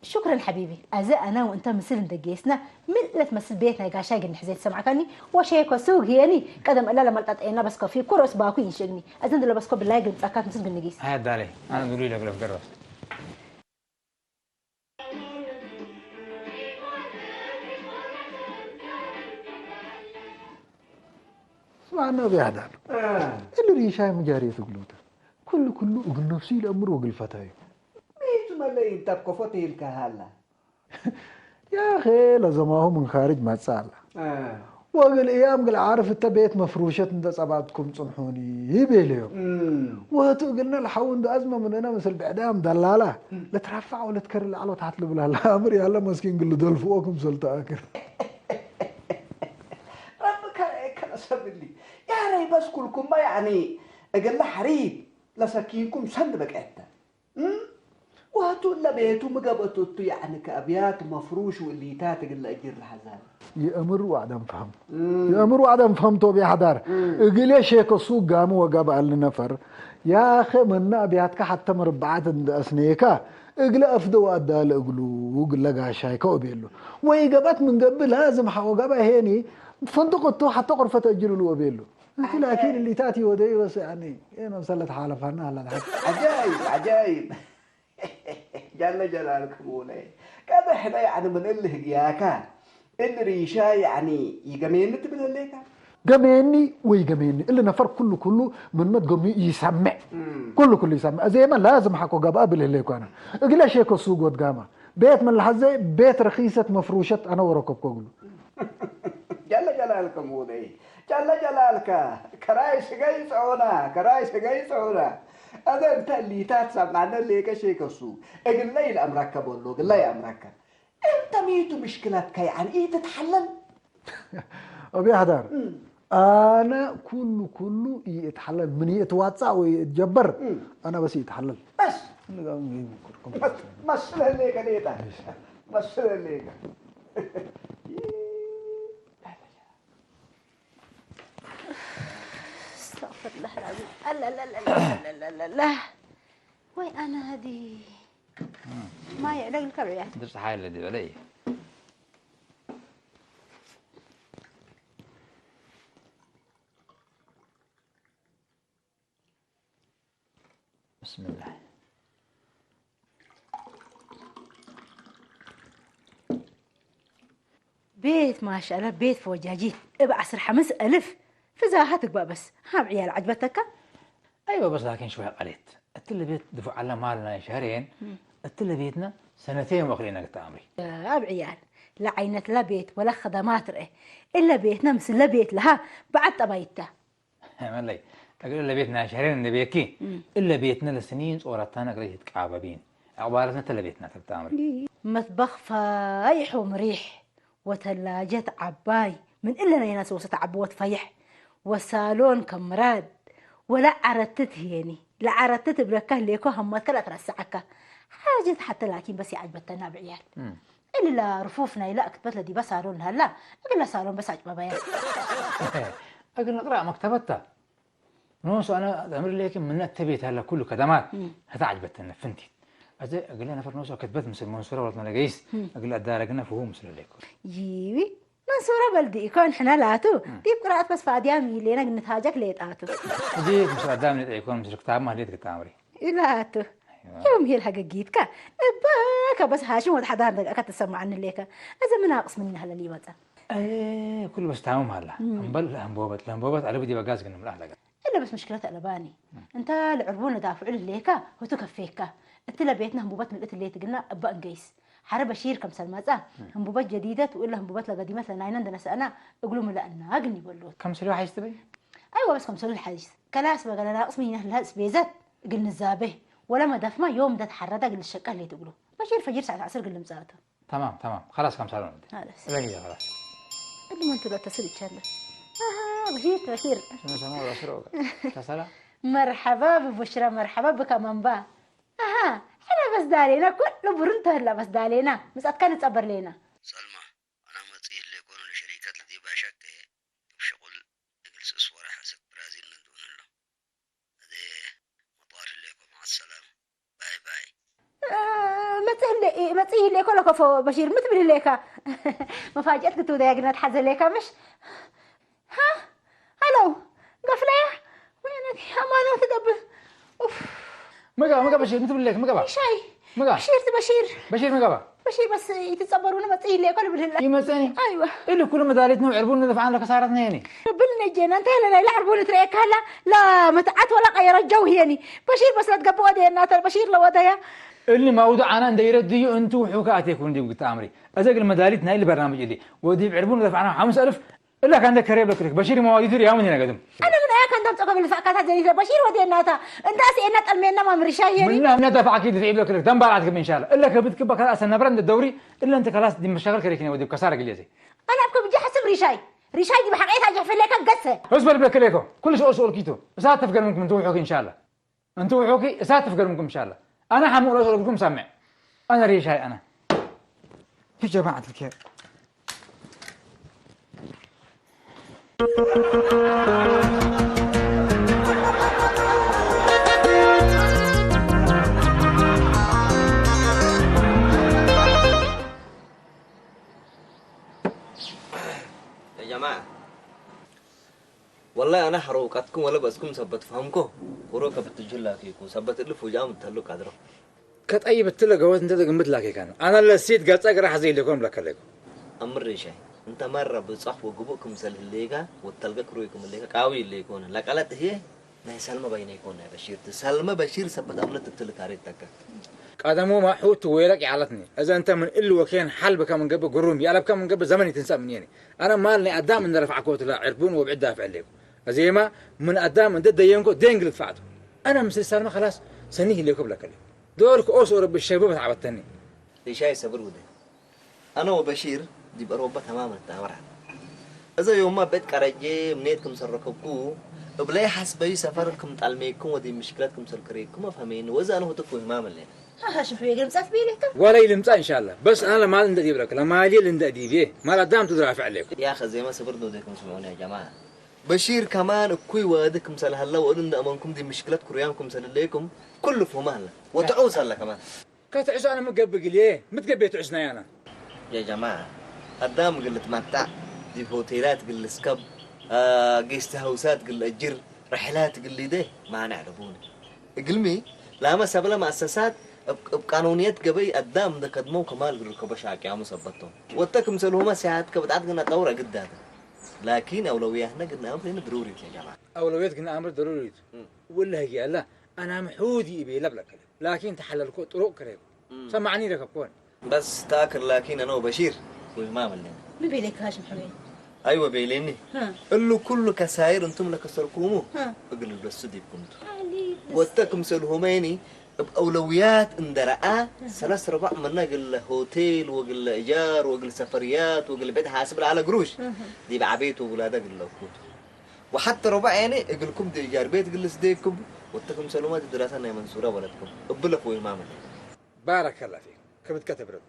ሹክረን ሐቢቢ። አዜ አነ ወእንተ ምስል እንዴ ጌስነ፣ ምን ለትመስል ቤት ናይ ጋሻይ እግል ንሕዜ ትሰምዐካኒ፣ ወሼኮ ሱግ ህዬኒ ቀደም እለ ለመልጠጠየና በስኮ ፊኩ ረአስ ባኩ ኢንሽእግኒ። አዜ እንዴ ለበስኮ ብላይ እግል ምጻካት ምስል እግል ንጊስ። ሀያ ዳሌ፣ አነ ዱሉይ ለእግለ ፍገር በስ። ስማዕና አቢ ሐዳር፣ እ። እሊ ሪሻይ መጃርየት እግሉ ተ። ኩሉ ኩሉ እግል ነፍሱ ኢለአምር ወእግል ፈታዩ። ሚ ቱ መለይ እንተ ከፎ ትሂልከ ሀላ። ያአኸ ለዘማሁ ምን ካርጅ መጽአ ሀላ። እ። ወእግል እያም እግል ዓርፍ እተ ቤት መፍሩሸት እንዴ ጸባጥኩም ጽንሑኒ ቤለዮም። እም። ወህቱ እግልነ ለሐው እንዶ አዝመ ምንነ ምስል ብዕዳም ደላላ እም። ለትረፋዕ ወለትከሪ ለዐሎ ተሐት ልብል ሀለ። አምር ያለ መስኪን እግል ልደልፍኦ ክምሰል ተአክል። ረቢ ከረኤከ ለሰብ እሊ። ያረይ በስ ኩልኩመ ያኒ እግለ ሐሪት ለሰኪንኩም ሰኒ በቀየተ። እም? ወህቱ እለ ቤቱ ምገብአቱ እቱ፣ ያዕኒ ከአብያት መፍሩሽ ወእሊታት እግል ለአጅር ለሐዛን። የእምር ወአደም ፈህም። እም። የእምር ወአደም ፈህም ቶቢ ሐዳር። እም። እግሌ ሼከ ሱቅ ጋሚ ወገብአ እሊ ነፈር፣ ያኸ መነ አብያትከ ሐተ መርበዓት እንደ አስኔከ፣ እግለ አፍደ ወአዳለ እግሉ፣ እግለ ጋሻይከ ወቤሉ። ወኢገብአት ምን ገብእ ላዝም ሐቆ ገብአ ሄኒ፣ ፈንጥቅ እቱ ሐተ ቆርፈት አጅር እሉ ወቤሉ። እንቲ ላኪን እሊታት ይወደዩ በስ፣ ያኒ፣ ኤ መምሰል ለተሓለፋና ሀላ ተሐት። ዐጃይብ፣ ዐጃይብ። ያለ ጀላልክ ሙለ፣ ቀደሕ ሕነ ያዕኒ ምን እሊ ህግያካ፣ እሊ ሪሻይ ያዕኒ ይገሜኒ ትብል ህሌካ? ገሜኒ ወይገሜኒ፣ እሊ ነፈር ኩሉ ኩሉ ምንመ ትገምዩ ኢሰምዕ። እም። ኩሉ ኩሉ ኢሰምዕ። እዜመ ላዝም ሐቆ ገብአ ብል ህሌኩ አነ። እግለ ሼኮ ሱቅ ወድጋማ። ቤት ምን ለሐዜ፣ ቤት ረኪሰት መፍሩሸት አነ ወረከብኮ እግሉ። ጀለ ጀላልከ ሙለይ፣ ጀለ ጀላልከ፣ ከራይ ስገይ ጸኦና፣ ከራይ ስገይ ጸኦና። አዘ እንተ እሊታት ሰምዐነ ሌከ ሼከሱ፣ እግለ ኢለአምረከ በሎ፣ እግለ ይአምረከ። እንተ ሚቱ ምሽክለትከ፣ ያዕኒ ኢትትሐለል? አቢ አሕዳር፣ እም። አነ ኩሉ ኩሉ ኢእትሐለል፣ ምን ኢእትዋጻእ ወይ ኢእትጀበር፣ እም። አነ በስ ኢእትሐለል። በስ። እንጋው እንግዲህ ምክር ኮምፕሊት መስ-፣ መስለህ ሌከ ሌጣ። እሺ። መስለህ ሌከ። አስተግፍርላህ አልዓዚም። አላላላላላላላ። ወይ አነ ሀዲ ማይ ዕለግልከ ብዕያት። ድር ጸሓይ ለዲ በለይ። ብስምላህ። ቤት ማሻአላህ፣ ቤት ፎጃጂት እብ ዐስር ሐምስ አልፍ ፍዛሀ ትግባእ በስ። ሀብ ዕያል ዐጅበተካ? አይወ፣ በስ ላኪን ሽወይ ቀሌት። እትለ ቤት ድፉዕ ዐለ ማል ናይ ሸህሬን፣ እም። እትለ ቤትነ ሰነቴን ወክልኤነ ግተ አምሪ። ሀብ ዕያል ለዐይነትለ ቤት ወለ ከደማት ርኤ። እለ ቤትነ ምስለ ቤት ለሀ በዐድ ጠባይት ተ። መለይ፣ እግል እለ ቤት ናይ ሸህሬን እንዴ ቤኪ፣ እም። እለ ቤትነ ለስኒን ጾረታነ እግለ ይትቃበቢን። አቅባለትነ እተ ለቤትነ ተብታምሪ። መትበኽ ፋይሕ ወምሪሕ፣ ወተላጀት ዐባይ፣ ምን እለ ናይና ሰውሰት ዐቢ ወትፈይሕ፣ ወሳሎን ከም ምራድ፣ ወለ ዐረትት ህዬኒ፣ ለዐረትት እብለከ ህሌኮ ሀመትከ ለአትረስዐከ። ሓጀት ሐተ ላኪን በስ ይዐጅበተና ብዕያል። እም። እሊ ለርፉፍ ናይለ አክትበት ለዲበ ሳሎን ለሀላ፣ እግለ ሳሎን በስ አጭበበያ። እግል ንቅረእ መክተበት ተ። ኖሱ አነ አምር ሌኪን ምነ እተ ቤት ሀለ ኩሉ ከደማት እም። ህተ ዐጅበተነ ፍንቲት። አዜ እግለ ነፈር ኖሱ አክትበት ምስል መንሱረ ወለት መለገይስ እም። እግለ አዳረግነ ፍሁም ምስል ሌኮ። ጂዊ መንሱረ በልድ ኢኮን ሕነ ላቱ እም። ዲብ ቅራአት በስ ፋድያም ይሌነ ግንትሃጀክ ሌጣቱ። እዜ ምስል አዳም ሌጠ ኢኮን ምስል ክታብ ማህሌት ግታምሪ። ኢላቱ። አይዋ። ዮም ሄል ሀገጊትከ እበ ከበስ ሃሽም ወድ ሐዳር ደቅአከ ትሰማዐኒ ሌከ። እዘ ምን ናቅስ ምን ሀለ ሊመጸ? አየ፣ ኩሉ በስ ታምም ሀላ። እም። እምበል ለአንቦበት፣ ለአንቦበት አለቡ ዲበ ጋዝ ግን ምላህ ለገ። እለ በስ ምሽክለት አለባኒ። እም። እንተ ለዕርቡነ ዳፍዑ ልሌከ ህቱ ከፌከ። እትለ ቤትነ ህንቡበት ምልእት ሌት ግና እበ እንገይስ። ሐረ በሺር ከምሰል መጸ፣ እም። ህንቡበት ጀዲደት ወእለ ህንቡበት ለገዲመት ለናይነ እንደ ነሰአና እግሉ ምለአና ግን ይበሉት። ከምስሉ ሐይስ ትበይ? አይወ በስ ከምስሉ ሐይስ። ከላስ በገለ ናቅስ ምን ይነህ ለህስ ቤዘት እግል ንዛቤህ። ወለ መደፍማ ዮም እንደ ተሐረደ እግል ልሸቀ ህሌት እግሉ። በሺር ፈጅር ሰዓት ዐስር እግል ልምጸአቱ። ተማም፣ ተማም። ከላስ ከምሳሉ ነው። ኸላስ። እበን ይዘ ኸላስ። እሊ ምን ትሎ ተስል ይቻለ። አሃ፣ በሺር፣ በሺር። ስነ ሰማ ወላ ስሮ። ተሰላ። መርሐባ ብቡሽራ፣ መርሐባ ብከ መንባ። አሃ፣ ሕነ በስ ዳሌና፣ ኩሉ ብሩን ተህላ በስ ዳሌና። ምጻትካ ንጸበር ሌና። ሰልማ፣ አና መጽእ ህሌኮ ለሸሪከት ለዲብ አሸቄ እብ ሸቁል እግል ስእስ ወረ ሐሰክ ብራዚል ነድኡን እሉ። አዜ መጣር ህሌኮ መዐ ሰላም። ባይ ባይ። እ፣ መጽእ ህሌ-፣ መጽእ ህሌኮ ለከፎ በሺር ምን ትብል ህሌካ? መፋጀአት ክትውደያ ግና ተሐዘ ህሌካ ምሽ? ሃ? ሀለው፣ ገፍለያ? ወይነቲ አማኖት ገብእ። ኡፍ። መጋ፣ መጋ በሺር፣ ምን ትብል ህሌክ? መጋ ባ። ሻይ። መጋ። በሺር፣ በሺር። በሺር መጋ ባ። በሺር በስ ኢትጸበሩኒ መጽእ ኢሌኮ ልብል ህለ። ይመጽአኒ? አይወ። እሊ ኩሉ መዳሊት ነው ዕርቡን ንደፍዓን ለከሳረት ነየኒ። ብል ነጀና እንተ ለናይ ለዕርቡን ትረኤካ ላ ለመትዓት ወላ ቀየረ ጀው ህየኒ። በሺር በስ ለትገብእ ወደየና ተር በሺር ለወደያ። እሊ ማውዱ አና እንደ ይረድዩ እንቱ ውሑከ አቴኩን ዲብ ግታ አምሪ። አዘ እግል መዳሊት ናይ ለበርናምጅ እሊ ወዲብ ዕርቡን ንደፍዓና ሐምስ አልፍ እለ ከእንደ ከሬብ ለክልክ በሺር መዋዲቱ ርያምን ይነገድም። አነ ምን አያ ከእንዳም ጸቀበ ልፋካታ ዘይት በሺር ወዴናታ እንዳ አስኤና ጠልሜና ማምርሻ የኒ። ምና ምና ደፋዕኪ ድፍዒ ብለክልክ ደንባር አትክብ ኢንሻላ። እለ ከብትክ በከራ አሰነብረ እንደ ደውሪ እለ እንተ ከላስ ዲብ መሻከል ከሬክነ ወዲብ ከሳር ግልያዜ። አነ አብከ ብጃ ሐስብ ሪሻይ ሪሻይ ዲብ ሐቄት አጀሕፍሌከ ገሰ። ህዝበ ልብለክሌኮ ኩሉ ሸኦ ሸኦልኪቱ እሳት ተፍገር ምንኩም እንተ ውሑክ ኢንሻላ። እንቱ ውሑኪ እሳት ትፍገር ምንኩም ኢንሻላ። አነ ሐሙቅ ለሰለብኩም ሳምዕ። አነ ሪሻይ አነ። ፊ ጀማዐት ልኬር። ያ ጀማዐ። ወላሂ አነ ሐሩቀትኩም ወለ በስኩም ሰበት ፈሀምኮ፣ ቁሮ ከብትጁ ላኪኩ፣ ሰበት እሊ ፉጃም እተሉ ቀድሮ። ከጠይብ እትለ ገወት እንተ ግምት ላኬካን። አነ ለሲት ገጸ ግራ ሐዜ ኢሌኮን ብለከ ሌኮ። አምር ሪሻይ፣ እንተ መረ ብጾሕ ወግቡእ ክምሰል ህሌካ ወተልገ ክሩይ ክም ህሌካ ቃዊ ኢሌኮን። ለቀለጥ ህዬ ናይ ሰልመ በይነ ኢኮን ናይ በሺር ቲ። ሰልመ በሺር ሰበት አምነት እትል ካሬት ተከ። ቀደሙመ ሑቲ ወይለቅ ይዐለትኒ። እዘ እንተ ምን እሊ ወኬን ሐል ብከ ምን ገብእ ግሩም፣ ይአለብከ ምን ገብእ ዘመን ይትንሰእ ምኔኒ። አነ ማል ናይ አዳም እንደ ረፍዐኮ እትለ ዕርቡን ወብዕድ ዳፍዕ ሌኩ። እዜመ ምን አዳም እንደ ደየንኮ ዴን ግል እድፈዐቱ። አነ ምስል ሰልመ ከላስ ሰኒ ህሌኮ ብለከ ሌኩ። ዶል ክኦስ ወረቢ ሸቡ በትዐበተኒ። ሪሻይ ሰብር ውዴ። አነ ወበሺር ዲብ አሮበ ተማም ንትአመር ዐለ። እዘ ዮምመ ቤት ቀረጄ ምኔት ክምሰል ረከብኩ፣ እብለ ሐስበዩ ሰፈር ክም ጣልሜኩም ወዲብ ምሽክለት ክምሰል ከሬኩም አፍሀሜኒ። ወእዘ አነ ሁትክ ወህማም እሌነ። ሃ፣ ሃሽም ሕቤ፣ ግርም ጸፍ ቤሌከ? ወለ ኢልምጸእ እንሻላ። በስ አነ ለማል እንደ ዲብ ረክ፣ ለማልዬ ልንደ ዲብዬ፣ ማል አዳም ቱ ድራፍዕ ዐሌኩም። ያክ እዜመ ሰብር ዶዴኩም ስምዑኒ ያ ጀማዐ። በሺር ከማን እኩይ ዋዲ ክምሰል ሀለ ወእሉ እንደ አመንኩም ዲብ ምሽክለት ክሩያም ክምሰል ህሌኩም ኩሉ ፍሁመ ሀለ። ወተዑስ ሀለ ከማን። ከትዕሱ አነ ሚ ገብእ እግልዬ? ሚ ትገብእ ትዕስናይ አነ? ያ ጀማዐ፣ አዳም እግል ልትመተዕ፣ ዲብ ሆቴላት እግል ልስከብ፣ አ፣ ጌስት ሀውሳት እግል ለአጅር፣ ርሕላት እግል ሊዴ ማንዕ ለቡኒ። እግልሚ፣ ላመ ሰብለ መአሰሳት እብ፣ እብ ቃኑንየት ገበይ አዳም እንደ ከድመው ከማል እግል ርከቦ ሻቅያሙ ሰበት ቶም። ወተ ክምሰልሁመ ሲያሐትከ ብድዓት ግነ ጠውር እግል ዳተ። ላኪን አውለውያትነ ግነ አምር ህኒ ድሩሪት ያ ጀማዐ። አውለውየት ግነ አምር ደሩሪት። እም። ወለ ህዬ አለ፣ አናም ሑዲ እቤ ለብለከ። ላኪን ተሐለልኮ ጥሩቅ ክሬኮ። እም። ሰማዕኒ ረከብኮን። በስ ታክር ላኪን አነ ወበሺር ወህማም እሌነ። ሚ ቤሌክ ሃሽም ሕቤ? አይወ ቤሌኒ። ሀ። እሉ ኩሉ ከሳይር እንቱም ለከሰርኩሙ ሀ። እግል ልብለሱ ዲብኩም ቱ። አሊ ወተ ክምሰልሁመይኒ እብ አውለውያት እንደ ረአ ሀ። ሰለስ ርባዕ ምነ እግል ሆቴል ወእግል እጃር ወእግል ሰፈርያት ወእግል ቤት ሓስብ ለዐለ ግሩሽ ሀ። ዲብ ዐቤት ወውላደ እግል ለኩቱ። ወሐተ ሮባዕ ያኔ እግልኩም ዲብ እጃር ቤት እግል ልስዴኩም ወተ ክምሰልሁመ ዲብ ድራሰ ናይ መንሱረ ወለድኩም እብለ ፍወይማም እሌነ። ባረከላ ፊክ። ክብድከ ትብረድ።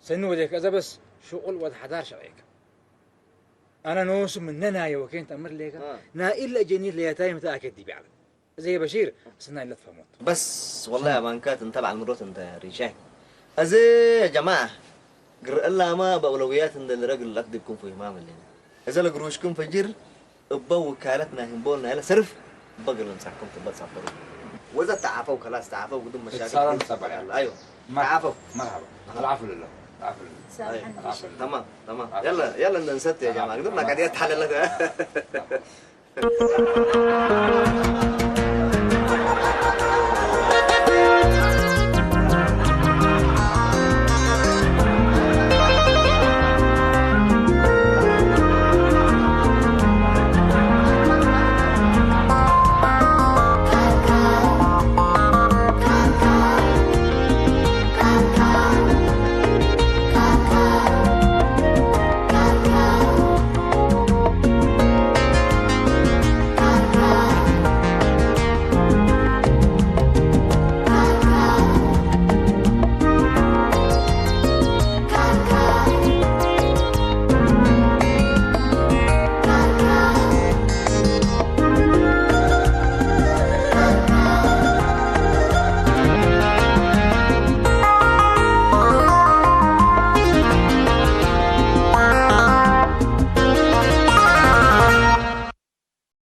ሰኒ ወዴከ እዘ በስ ሽቁል ወድ ሐዳር ሸርዔከ። አነ ኖሱ ምነ ናየ ወኬን ተአምር ሌከ። አ። ናይ እለ እጀኒት ለየታይ ምትአከድ ዲብ ዐለት። እዘ በሺር እስናይ ለትፈህሞት። በስ ወላሂ አማንካት እንተ በዐል ምሮት እንተ ሪሻይ። እዘ ጀማዐ ግር እላማ በአውለውያት እንደ ልረግል ለአት ዲብኩም ፍህማም እሌነ። እዘ ለግሩሽኩም ፈጅር እበ ውካለት ናይ ህምቦል ናይለ ሰርፍ እበ ግር ለምጻኩም ትበል ሳፈሩ። ወዘ ተዓፈው ከላስ ተዓፈው ግድም መሻክል እትሳላም ትበል ጸባይ አለ። አይዋ። መርሐባ። ተዓፈው። መርሐባ። አልዓፉ ልላህ። አልዓፉ ልላህ። ሳምሐኒ አልዓፉ ልላህ። ተማም፣ ተማም። አልዓፉ የለ፣ ልላህ። የለ እንደ እንሰት ያ ጀማዐ ግድም መቀድየት ተሐለለት።